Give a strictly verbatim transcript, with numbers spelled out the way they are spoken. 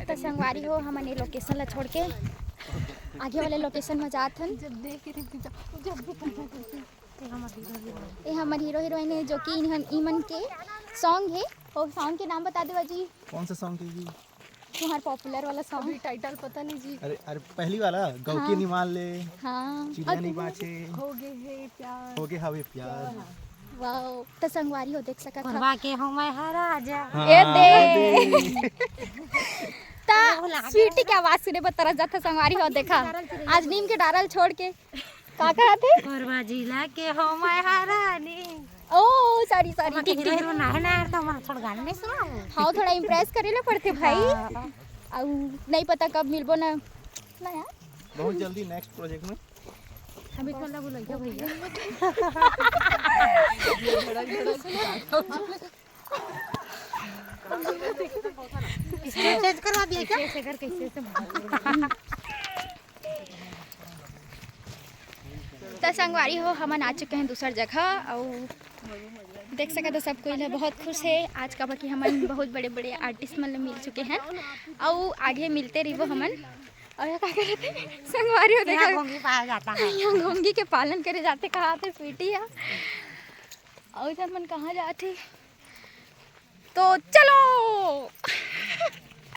त संगवारी हो, हमन ये लोकेशन ला छोड़ के आगे वाले लोकेशन में जात हन। जब देख के जब जब ये हमर हीरो हीरोइन हे, जो कि इन्हन ईमन के सॉन्ग हे। और सॉन्ग के नाम बता देवा जी। कौन सा सॉन्ग है जी? तुम्हार पॉपुलर वाला सॉन्ग। अभी टाइटल पता नहीं जी। अरे अरे, पहली वाला, गौ के हाँ। निमाल ले, हाँ। चिड़िया और नहीं बाँचे, हो गए है प्यार। हो गए हवे प्यार। वाओ, त संगवारी हो देख सकत हव। कोरबा के हो मैं हरा जा। हाँ, ए दे। ए दे। त वो लागे स्वीटी के आवाज सुने बर तरस जात हे संगवारी हो। देखा, आज नीम के डारल छोड़ के का कहत हे? कोरबा जिला के हो मैं हरानी। ओ सॉरी सॉरी, हमर ठीक हीरो ठीक। हीरो ना है ना यार, तो हमर थोड़ा गाना नहीं सुनाओ। हाँ, थोड़ा इम्प्रेस करे ला पड़थे भाई। हाँ। अउ नहीं पता कब मिलबो ना। ना यार। बहुत जल्दी नेक्स्ट प्रोजेक्ट में। हम इतना लबू लग गया भैया। स्टेज चेंज करवा दिया क्या? कैसे कर कैसे से मार। त संगवारी हो, हमन आ चुके हैं दूसर जगह। अउ देख सकत हो, सब कोई ले बहुत खुश है आज, काबर कि हमन बहुत बड़े बड़े आर्टिस्ट मन ले मिल चुके हैं। अउ आगे मिलते रहिबो हमन। अउ ये का करत हे संगवारी हो, देखा यहाँ घोंघी पाया जाता है। यहाँ घोंघी के पालन करे जाथे, कहा थे स्वीटी है। अउ इधर मन कहाँ जाथे? तो चलो।